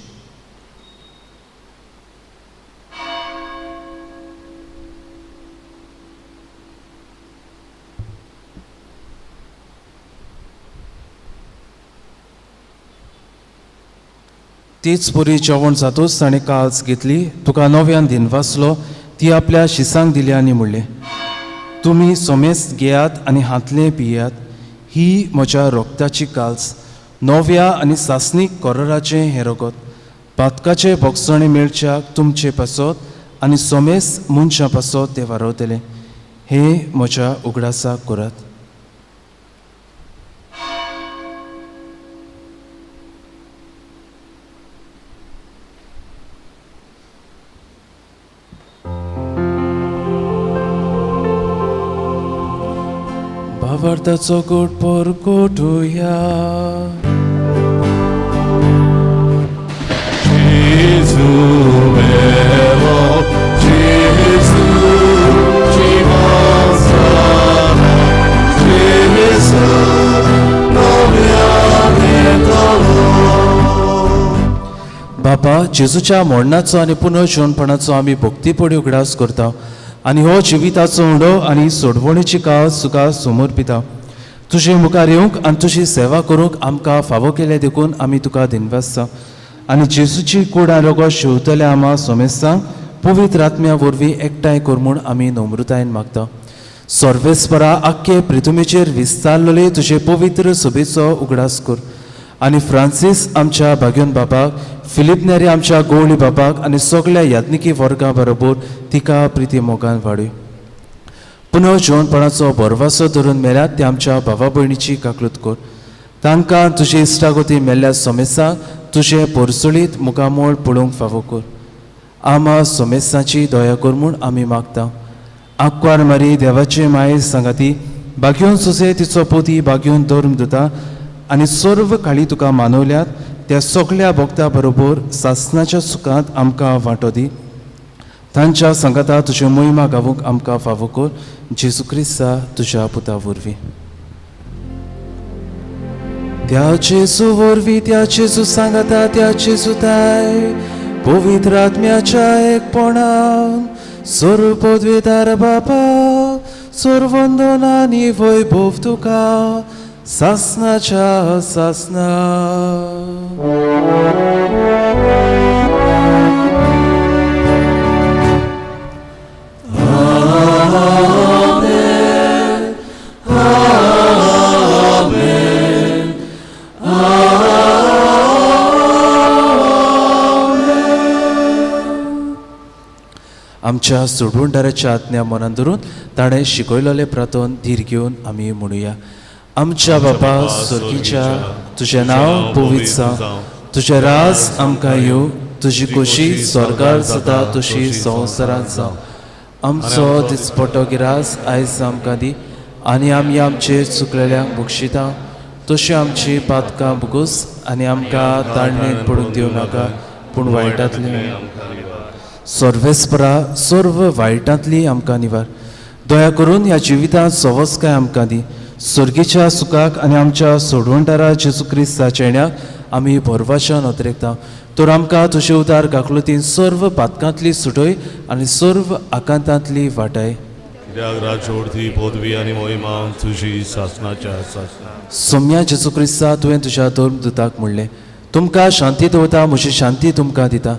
तेच परी जेवण जातूच ताणें काल्स घेतली, तुका नव्यान दिनवासलो, ती आपल्या शिसांक दिली आनी म्हणलें, तुमी सोमेस घेयात आनी हांतलें पियात, ही म्हज्या रोगताची काल्स, नव्या आनी सासणीक कोरराचें हें रगत, पातकाचें भोगसणें मेळच्याक तुमचे पासत आनी सोमेस मनशां पासत तें वारवतलें. हें म्हज्या उगडासाक करात. भावार्थाचो गोड परगटुया. जेजू मेलो, जेजू जिवन जाला, जेजू नव्यान येतलो. बापा, जेजूच्या मरणाचो आनी पुनर्जीवनपणाचो आमी भक्तीपणी उगडास करता आनी हो जिविताचो उंडो आनी सोडवणीची काळ तुका समर्पिता. तुजे मुखार येवंक आनी तुजी सेवा करूंक आमकां फावो केलें देखून आमी तुका दिनवासता आनी जेजूची कूड आनी रोगो शिंवतल्या आमा सोमेस्तांक पवित्र आत्म्या वरवीं एकठांय कर म्हूण आमी नम्रतायेन मागता. सर्वेस्परा, आख्खे प्रिथुमेचेर विस्तारलेले तुजे पवित्र सभेचो उगडास कर आनी फ्रांसीस आमच्या भाग्योन बाबाक, फिलीप नेरी आमच्या गवळी बाबाक आनी सगळ्या याज्ञिकी वर्गां बरोबर तिका प्रिती मोगान वाडय. पुनर्जीवनपणाचो भरवासो धरून मेल्यात ते आमच्या भावा भयणीची काकलूत कर. तांकां तुजे इश्टागती मेल्ल्या सोमेसांक तुजें पोरसुळीत मुखामोळ पळोवंक फावो कर. आमा सोमेसाची दया कर म्हूण आमी मागता. आंकवार मारी देवाचे माये सांगाती बागयोन सुसे तिचो पोती बागयोन धर्म दिता आनी सर्व काळी तुका मानवल्यात त्या सगळ्या भक्ता बरोबर सासनाच्या सुखांत आमकां वांटो दी. तांच्या सांगाता तुज्यो मोहिमा गावूंक आमकां फावो कर. जेजू क्रिस्ता तुज्या पुता वरवीं. त्या जेजू वरवीं, त्या जेजू सांगाता, त्या जेजूताय पवित्र आत्म्याच्या एकपणान सर्व पदवेदार बापा, सर्वंदन आनी वैभव तुका सासनाच्या सासना. आमेन, आमेन, आमेन. आमच्या सोडवणदाराच्या आज्ञा मनान धरून ताणें शिकयलेलें प्रार्थन धीर घेवन आमी म्हणुया. आमच्या बापा स्वर्गीच्या, तुजें नांव पवित्र जावं, तुजें राज आमकां येवं, तुजी खोशी स्वर्गार जाता तशी संवसारांत जावं. आमचो दिसपटो गिरास आयज आमकां दी आनी आमी आमचे चुकलेल्यांक बक्षिता तशी आमची पातकां भोगोस आनी आमकां ताळणेंत पडूंक दिवं नाका, पूण वायटांतली सर्वेस्परा सर्व वायटांतली आमकां निवार. दया करून ह्या जिवितांत सवस्काय आमकां दी. स्वर्गीच्या सुखाक आनी आमच्या सोडवणदारा जेजू क्रिस्ताच्या येण्याक आमी भरवाशान अतरेकता. तर आमकां तुजे उदार काकलुतीन सर्व पातकांतली सुटय आनी सर्व आकांतांतली वाटाय. कित्याक राजवटी पदवी आनी मोहिमा तुजी सासनाच्या सासना. सोम्या जेजू क्रिस्ता, तुवें तुज्या धर्मदूताक म्हणलें, तुमकां शांती दवरता, म्हजी शांती तुमकां दिता.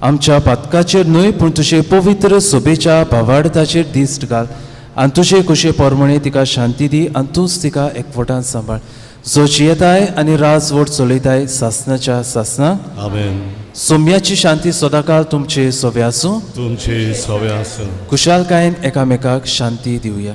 आमच्या पातकाचेर न्हय पूण तुजे पवित्र सभेच्या भावार्थाचेर दिश्ट घाल आनी तुजे कुशे पोरमणे तिका शांती दी आनी तूंच तिका एकवटान सांबाळ, जो जियेताय आनी राजवट चलयताय सासनाच्या सासना. आमेन. सोम्याची शांती सदांकाळ तुमचे सोवे आसूं. तुमचे सोवे आसूं. कुशालकायेन एकामेकाक शांती दिवया.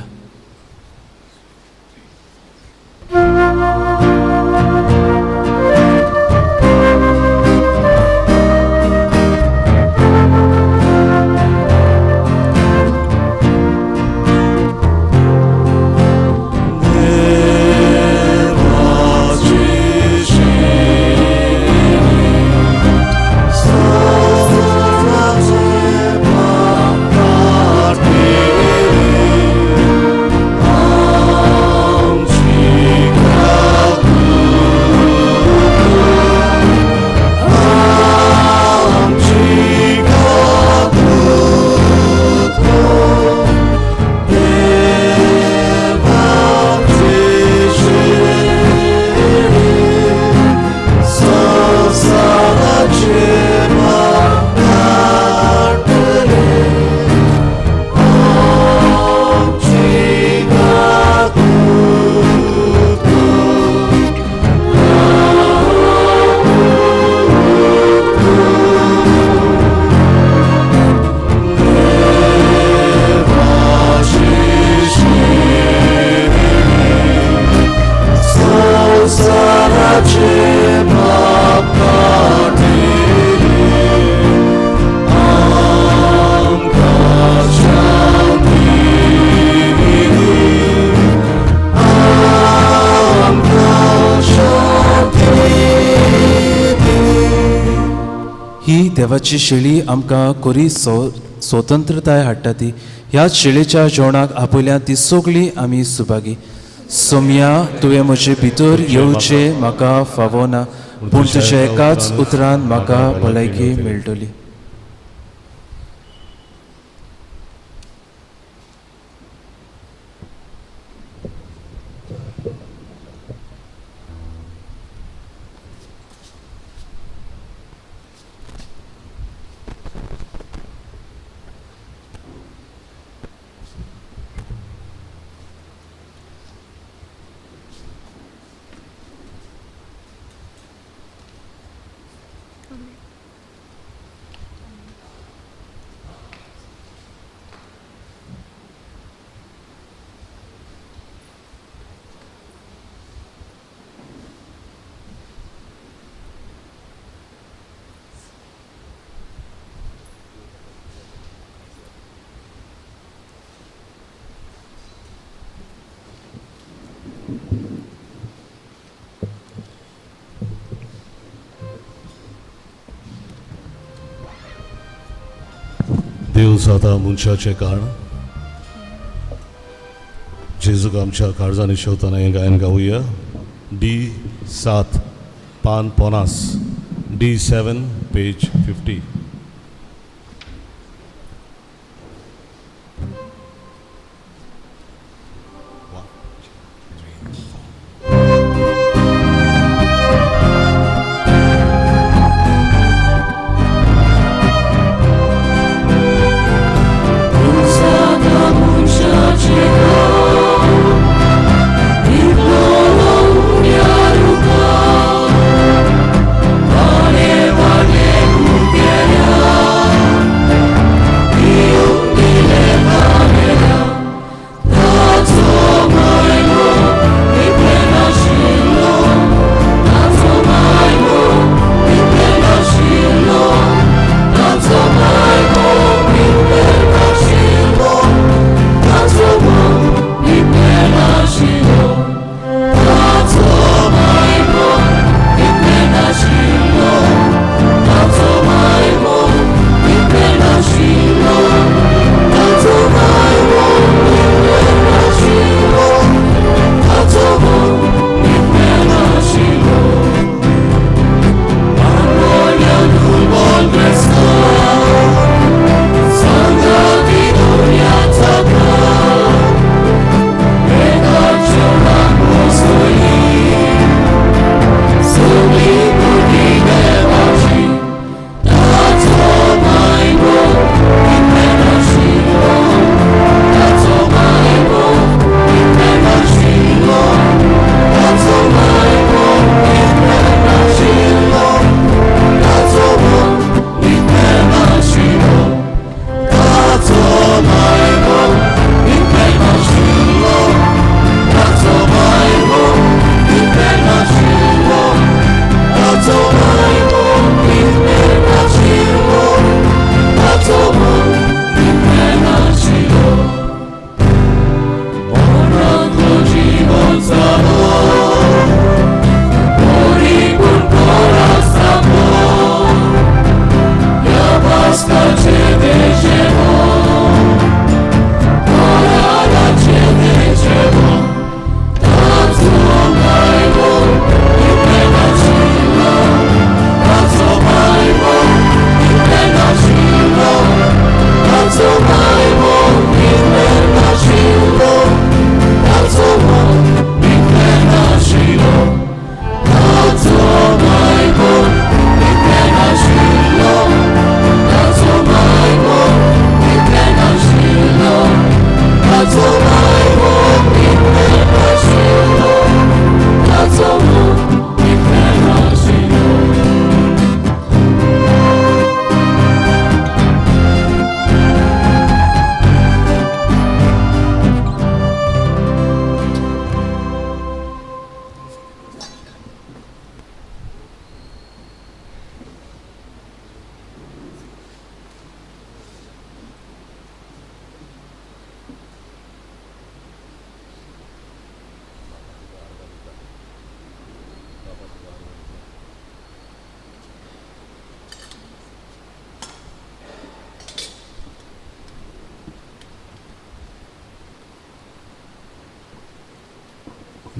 स्तोत्राचे पाप काडले. ही देवाची शेळी आमकां कोरी स्वतंत्रताय हाडटा ती ह्याच शेळेच्या जेवणाक आपयल्या ती सगळी आमी सुभागी. सोमया तुवें म्हजे भितर येवचें म्हाका फावो ना, पूण तुज्या एकाच उतरान म्हाका भलायकी मेळटली. देव जाता मनशाचें कारण जेजूक आमच्या काळजांनी शेवतना हें गायन गावया. डी 7 पान 50, D7 page 50. Yeah.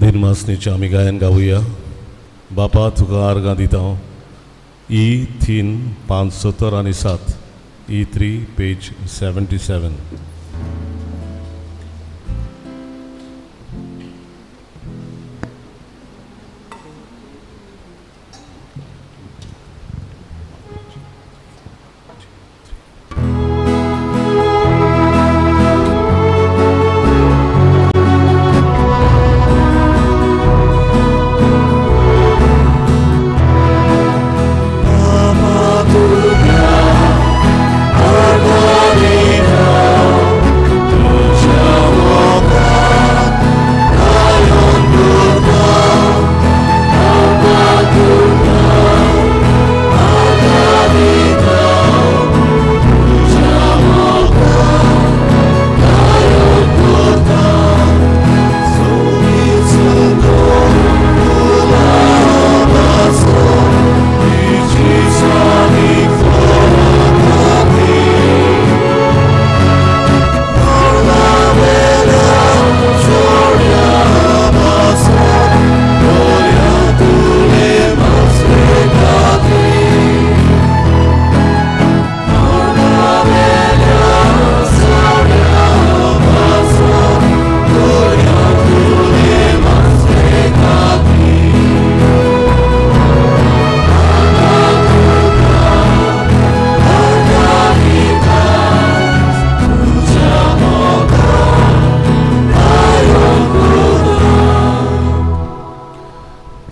दिनमासनीचें आमी गायन गावया. बापा तुका आर्गां दिता. ई 3 5 70 आनी 7, ई 3 पेज 77.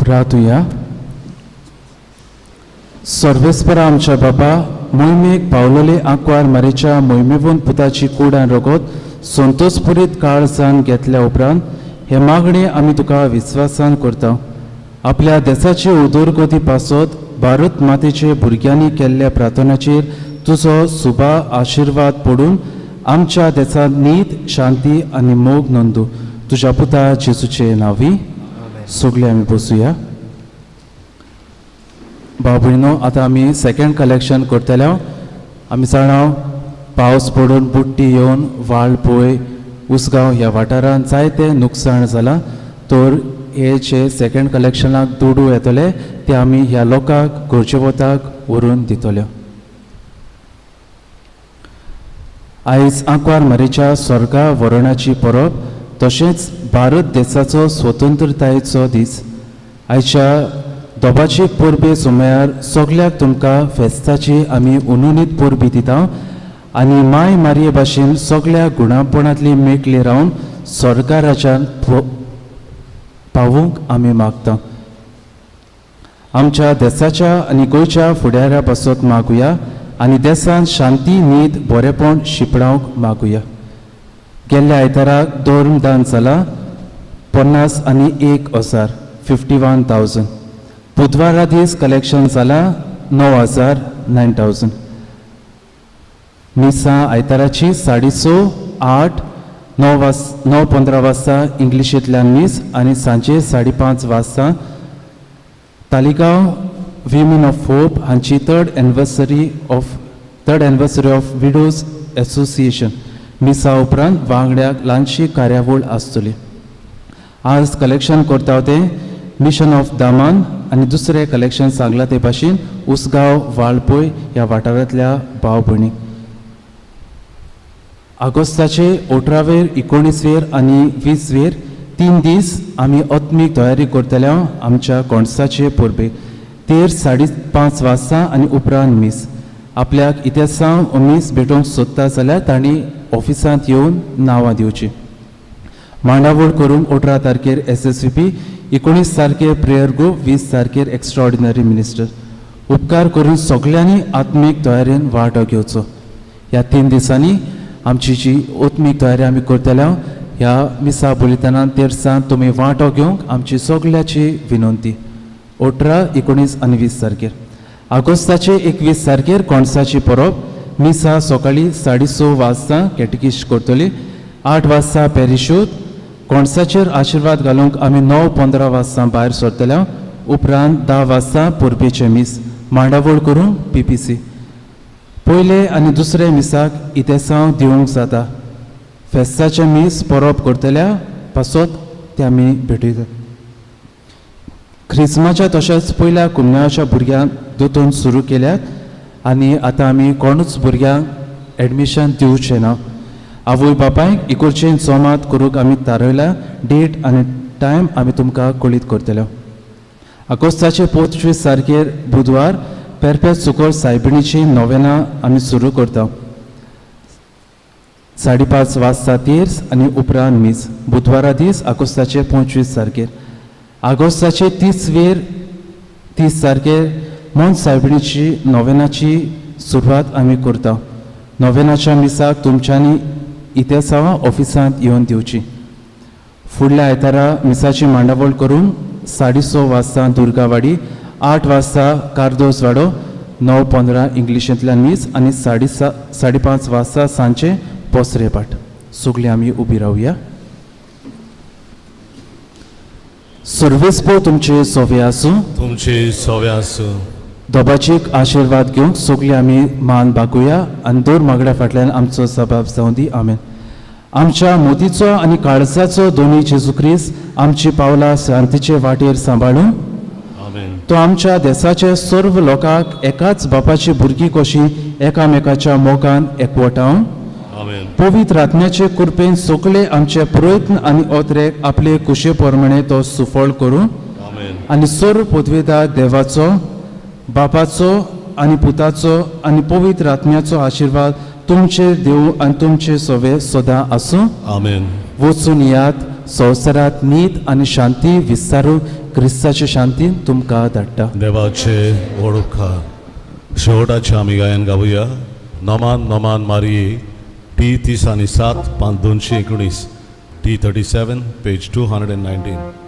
प्रार्थुया. सर्वेस्परा आमच्या बाबा, मोहिमेक पावलोले आंकवार मारेच्या मोहिमेवून पुताची कूड आनी रगत संतोषपुरीत काळजान घेतल्या उपरांत हे मागणे आमी तुका विस्वासान करता. आपल्या देसाचे उदरगती पासत भारत मातेचे भुरग्यांनी केल्ल्या प्रार्थनाचेर तुजो सुबा आशिर्वाद पडून आमच्या देसांत नीत, शांती आनी मोग नोंदू. तुज्या पुता जेजूचे नांवी सगळे आमी बसुया. भाव भयणीनो, आतां आमी सेकेंड कलेक्शन करतले. आमी जाणा पावस पडून बुट्टी येवन वाळपय, उसगांव ह्या वाठारांत जायते नुकसाण जालां. तर हे जे सेकेंड कलेक्शनाक दुडू येतले ते आमी ह्या लोकांक गरजेवताक व्हरून दितले. आयज आंकवार मारीच्या स्वर्गा वरणाची परब तशेंच भारत देशाचो स्वतंत्रतायेचो दीस. आयच्या दोबाची परबे सुमयार सगल्याक तुमकां फेस्ताची आमी उनुनीत परबी दिता आनी माय मारये भाशेन सगल्या गुणापणांतली मेकली रावन स्वर्गा राज्यान पावूंक आमी मागता. आमच्या देसाच्या आनी गोंयच्या फुडाऱ्या पासत मागुया आनी देसान शांती, नीत, बरेपण शिंपडावंक मागुया. गेल्ल्या आयताराक धर्मदान जाला 51,000, 51,000. बुधवारा दीस कलेक्शन जाला 9,000, 9,000. मिसां आयताराची 6:30, 8, 9:15 वाजता इंग्लिशींतल्यान मीस आनी सांजे 5:30 वाजता तालिगांव विमेन ऑफ होप हांची third anniversary of widows association मिसा उपरांत वांगड्याक ल्हानशी कार्यावळ आसतली. आज कलेक्शन करता तें मिशन ऑफ दामान आनी दुसरें कलेक्शन सांगलां ते भाशेन उसगांव, वाळपय ह्या वाठारांतल्या भाव भयणीक. ऑगस्टाचे 18वेर, 19वेर आनी 20वेर 3 दीस आमी आत्मीक तयारी करतले आमच्या कोणसाचे परबेक. तेर 5:30 वाजता आनी उपरांत मीस. आपल्याक इतिहासांव मीस भेटोवंक सोदता जाल्यार तांणी ऑफिसांत येवन नांवां दिवची. मांडावळ करूंक 18 तारखेर SSVP, 19 तारखेर प्रेयर ग्रुप, 20 तारखेर एक्स्ट्राऑर्डिनरी मिनिस्टर. उपकार करून सगल्यांनी आत्मीक तयारेन वांटो घेवचो. ह्या 3 दिसांनी आमची जी आत्मीक तयारी आमी करतले ह्या मिसा बलिदानान तेरसान तुमी वांटो घेवंक आमची सगल्याची विनंती. 18, 19 आनी 20 तारखेर. ऑगस्टाचे 21 तारखेर कोणसाची परब. मिसा सकाळी 6:30 वाजता कॅटकीश करतली. 8 वाजता पेरिशूत. कोणसाचेर आशिर्वाद घालूंक आमी 9:15 वाजता भायर सरतले. उपरांत 10 वाजता परबेचें मीस. मांडावळ करूंक PPC. पयले आनी दुसरे मिसाक इतेसांव दिवंक जाता. फेस्ताचें मीस परब करतल्या पासत ते आमी भेटयतात. क्रिस्माच्या तशेंच पयल्या कुमन्याच्या भुरग्यांक दोतोन सुरू केल्यात आनी आतां आमी कोणूच भुरग्यांक एडमिशन दिवचें ना. आवय बापायक इगोर्जेन जोमात करूंक आमी थारयल्या. डेट आनी टायम आमी तुमकां कळीत करतले. आगोस्ताचे 25 तारखेर बुधवार पेरपेत सुकोर सायबिणीची नोवेनां आमी सुरू करता. 5:30 वाजता तेर्स आनी उपरांत मीस. बुधवारा दीस आगोस्ताचे 25 तारखेर. आगोस्ताचे 30 तारखेर मोन सायबिणीची नोवेनाची सुरवात आमी करता. नोवेनाच्या मिसाक तुमच्यांनी इतेसांवां ऑफिसांत येवन दिवची. फुडल्या आयतारा मिसाची मांडावळ करून 6:30 वाजता दुर्गावाडी, 8 वाजता कार्दोज वाडो, 9:15 इंग्लिशींतल्यान मीस आनी 5:30 वाजता सांजचे पोसरेपाट. सगळीं आमी उबी रावया. सर्वेस्पो तुमचे सोवे आसूं. तुमचे सोवे आसूं. दोबाचीक आशिर्वाद घेवंक सगळीं आमी मान बागुया आनी दोर मागड्या फाटल्यान आमचो सबाब जावं दी. आमेन. आमच्या मोतीचो आनी काळजाचो दोनी जेजू क्रिस्त आमची पावलां शांतीचे वाटेर सांबाळून तो आमच्या देसाचे सर्व लोकांक एकाच बापाची भुरगीं कशी एकामेकाच्या मोगान एकवटावन पवित्र आत्म्याचे कृपेन सगळे आमचे प्रयत्न आनी ओतरेक आपले कुशे प्रमाणे तो सुफळ करूं आनी सर्व पदवेदार देवाचो, बापाचो आनी पुताचो आनी पवित्र आत्म्याचो आशिर्वाद तुमचेर देव आनी तुमचे सोवे सदां आसूं. आमेन. वचून यात संवसारांत नीत आनी शांती विस्तारू क्रिस्ताचे शांतीन तुमकां धाडटा. देवाचे ओळखा शेवटाचे आमी गायन गावया. नमान नमान मारिये टी 30 आनी 7 पान 219 T 37 page 219.